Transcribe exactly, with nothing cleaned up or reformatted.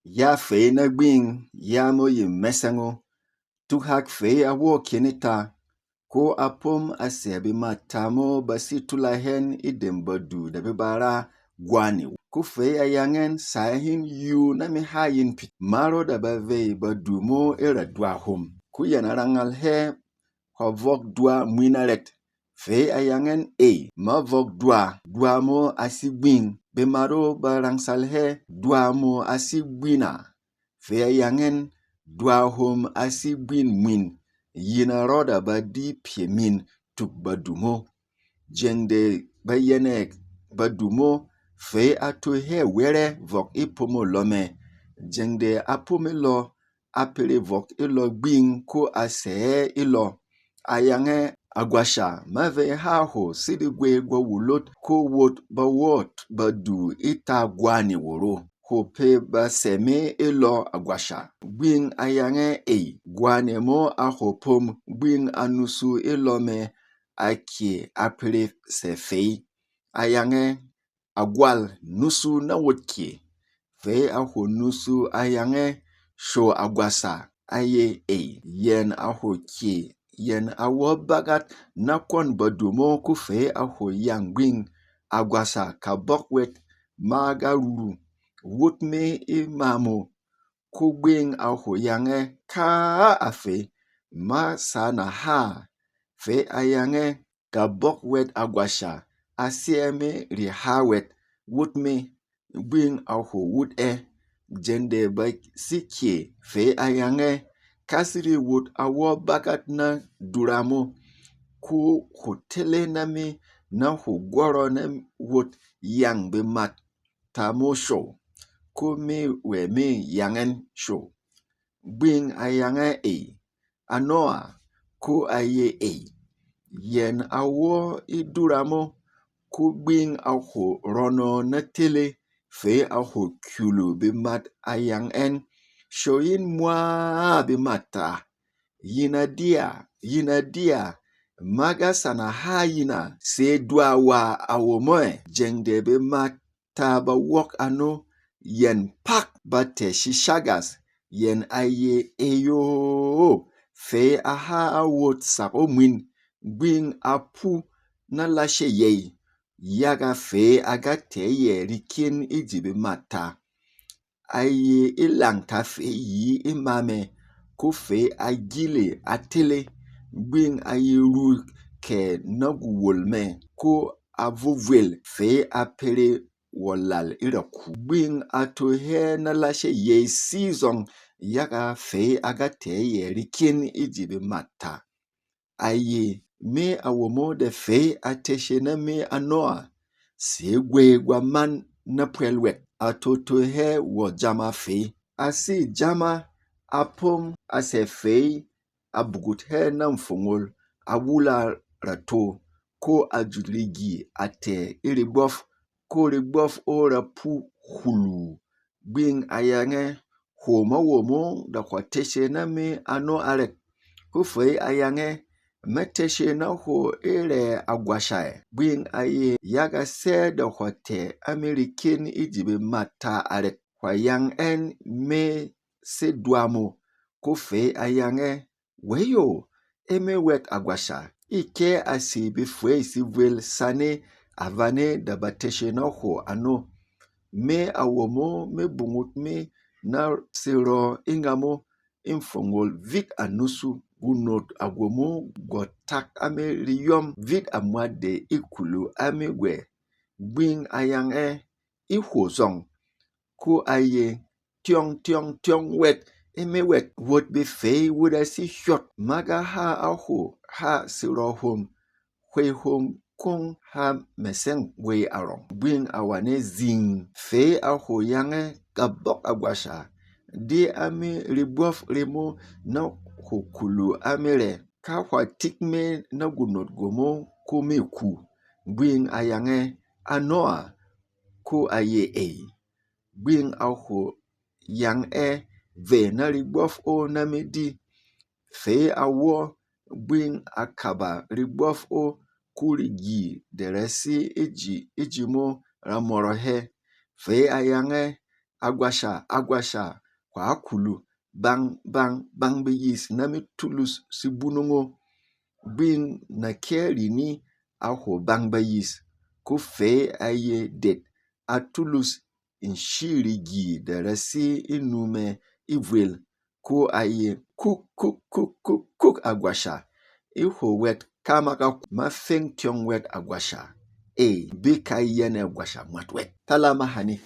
Ya fèy na gbing, ya mo yi mɛsɛng o. Tuk hak fèy a wô kyeni ta, ko a pom a sɛ bemât ta mo ba si tula hɛn e dɛm badu da be ba ra gwani. Ko fèy a yang ɛn, sa ɛ hin yu na mi ha yin pyit. Ma rɔda ba vey badu mo e ra dwa hom. Ko yɛn a rangal hɛ, hwà vɔk dwa mwin arɛt. Fèy a yang ɛn, ey, ma vɔk dwa, dwa mo a si gbing. Bemat o ba rangsal hɛ, dwa mo a si gbin a? Fèy a yang ɛn, dwa hom a si gbin mwin. Yin a rɔda ba di pyɛ min tuk badu mo. Jeng de ba yɛnɛ badu mo, fèy a to hɛ wɛrɛ vɔk e pomo lɔ mɛ. Jeng de a pom e lɔ, a pere vɔk e lɔ gbing ko a sɛ ɛ e lɔ. A yang ɛ, a gwasha, ma vey ha hwo sede gwe gwa wulot ko wot ba wɔt badu e ta gwani woro. Hwo pe ba sɛ me e lɔ a gwasha. Gbing a yang ɛ, ey, gwani mo a hwo pom, gbing a nusu e lɔ mɛ, a kye a pere sɛ fèy. A yang ɛ, a gwal, nusu na wot kye. Vey a hwo nusu a yang ɛ, shò a gwasa, a ye ey, yɛn a hwo kye, yɛn a wɔ bagat na kwɔn badu mo. Ko fèy a hwo yang gbing a gwasa, kabɔk wɛt ma ga ruru, wut me e ma mo. Ko gbing a hwo yang ɛ, kaa a fèy, ma sa na ha? Fèy a yang ɛ, kabɔk wɛt a gwasha, a sɛ ɛ me reha wɛt, wut me. Gbing a hwo wut ɛ, jeng de ba si kye. Fèy a yang ɛ, ka sede wot a wɔ bagat na dura mo. Ko hwo tele na me na hwo gwɔrɔ na wot yang bemât ta mo shò, ko me wɛ me yang ɛn shò. Gbing a yang ɛ, ey, ano a? Ko a ye ey, yɛn a wɔ e dura mo. Ko gbing a hwo rɔnɔ na tele, fèy a hwo kyulu bemât a yang ɛn, shò yin mwa bemât ta. Yin a dia, yin a dia, ma ga sana ha yin a, se dwa wa a womo ɛ? Jeng de bemât ta ba wɔk ano, yɛn pak ba tɛ̀ shishagas, yɛn a ye eyo. Fèy a ha a wot sak o mwin, gbing a pu na lashe yey, yaga fèy a ga tɛ̀ yɛ rikyin e ji bemât ta. A ye e lang ta fèy yi e ma mɛ, ko fèy a gile a tele. Gbing a ye ru kɛ na gwuwol mɛ, ko a vuvwel, fèy a pere wɔ lal e ra ku. Gbing a to hɛ na lashe yey si zɔng, yaga fèy a ga tɛ̀ yɛ rikyin e ji bemât ta. A ye, me a womo de fèy a tɛshe na me ano a? Se gwey gwa man na pwɛl wɛt, a to to hɛ wɔ jama fèy. A si jama, a pom a sɛ fèy, a bugut hɛ na mfongol, a wula rato, ko a jut rigi a tɛ̀ e regbɔf, ko regbɔf o ra pu hulu. Gbing a yang ɛ, hwo ma womo da hwà tɛshe na me ano arɛt? Ko fèy a yang ɛ, me tɛshe na hwo e rɛ a gwasha ɛ? Gbing a ye, yaga sɛ da hwà tɛ̀ a me rikyin e ji bemât ta arɛt. Hwà yang ɛn, me se dwa mo. Ko fèy a yang ɛ, weyo, e me wɛt a gwasha. E kɛ a si befwey sivwel sane a vane da ba tɛshe na hwo ano. Me a womo me bungut me na serɔ e ngamo, e mfongol vit a nusu, gunot a gwomo gwa tak a me reyɔm, vit a mwat de e kulu a me gwɛ. Gbing a yang ɛ, e hwo zɔng. Ko a ye, tyɔng tyɔng tyɔng wɛt, e me wɛt wot befèy wot a si hyɔt, ma ga ha a hwo ha serɔ hom, hwey hom kong ha mɛsɛng wey arɔng. Gbing a wane zing, fèy a hwo yang ɛ, kabɔk a gwasha. Di a me regbɔf remo na hwo kulu a me rɛ, ka hwà tik me na gunot gwomo ko me ku. Gbing a yang ɛ, ano a? Ko a ye ey. Gbing a hwo yang ɛ, vey na regbɔf o na me di. Fèy a wɔ, gbing a kaba regbɔf o, ko rigi de ra si e ji, e ji mo ra mɔrɔ hɛ. Fèy a yang ɛ, Agwasha, agwasha, hwà kulu, bang, bang, bang beyis na me tulus se bunung o. Gbin na kɛ́ rì ni a hwo bang beyis, ko fey a ye dɛt a tulus nshi regi de ra sé e nu mɛ e vwel, ko a ye kuk, kuk, kuk, kuk, kuk agwasha. E hwo wɛt kamak a mafeng tyɔng wɛt agwasha. Ey, be ka yɛnɛ agwasha mwat wɛt. Tala ma hani.